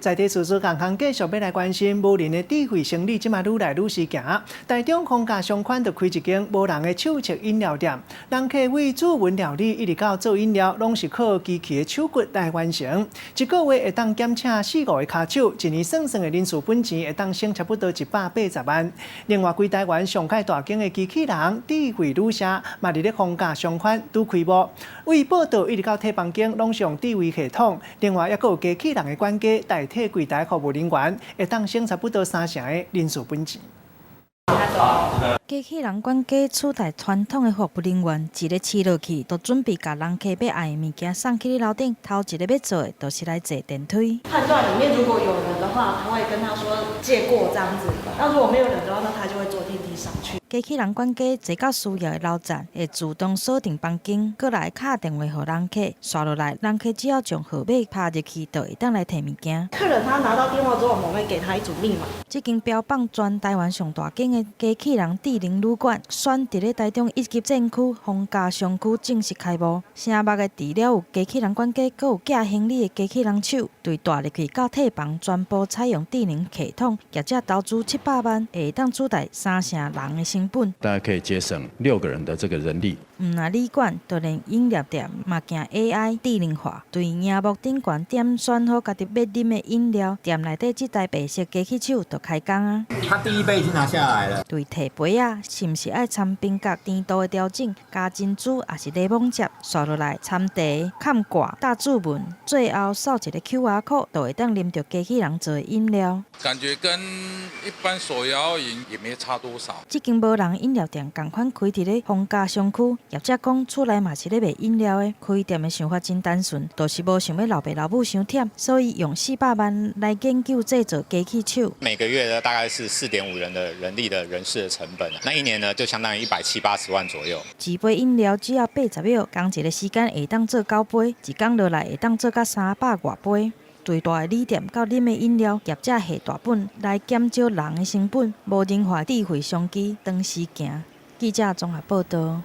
在地事事共項繼續欲來關心無人的智慧生理，這馬愈來愈時行。台中逢甲商圈就開一間無人的手測飲料店，人客為煮雲料理一直到做飲料，攏是靠機器的手骨來完成。一個月會當減請四五个跤手，一年算算的人事本錢會當省差不多180萬。另外，規台灣上蓋大間的機器人智慧旅社，嘛佇咧逢甲商圈拄開幕。為報到一直到退房間，攏是用智慧系統。另外，猶閣有機器人的管家代替櫃台服務人員，會當省差不多三成的人事本錢。機器人管家取代傳統的服務人員，一個試落去，就準備共人客欲愛的物件送去你樓頂。頭一个欲做的，就是來坐電梯。判斷裡面如果有人的話，他會跟他說借過這樣子。那如果沒有人的話，那他就會坐電梯上去。機器人管家坐到需要的樓層，會自動鎖定房間，閣來敲電話予人客。紲落來，人客只要將號碼拍入去，就會當來提物件。客人他拿到電話之後，我們會給他一組密碼。這間標榜全台灣上大間的機器人智能旅館，選佇咧台中一級戰區逢甲商區正式開幕。醒目的除了有機器人管家，閣有寄行李的機器人手，對帶入去到退房，全部採用智能系統，業者投資700萬，會當取代三成人的成本。大概可以節省六個人的這個人力。毋但旅館，就連飲料店嘛行 AI 智能化，對螢幕頂懸點選好家己欲啉的飲料，店內底這台白色機器手就開工啊。他第一杯已經拿下來了。對提杯仔，是毋是愛摻冰角、甜度的調整，加珍珠抑是檸檬汁，紲落來摻茶、崁蓋、打指紋，最後掃一个 QR code，就會當啉著機器人做的飲料。感覺跟一般手搖飲也沒差多少。這間無人飲料店仝款開佇咧逢甲商區，業者講厝內嘛是咧賣飲料的，開店的想法真單純，就是無想欲老爸老母傷忝，所以用400萬來研究製造機器手。每個月呢，大概是4.5人的人力的人事的成本，那一年呢就相當於170、80萬左右。一杯飲料只要80秒，仝一个時間會當做九杯，一工落來會當做到300外杯。對大的旅店到啉的飲料，業者下大本來減少人的成本，無人化智慧商機當時行。記者綜合報道。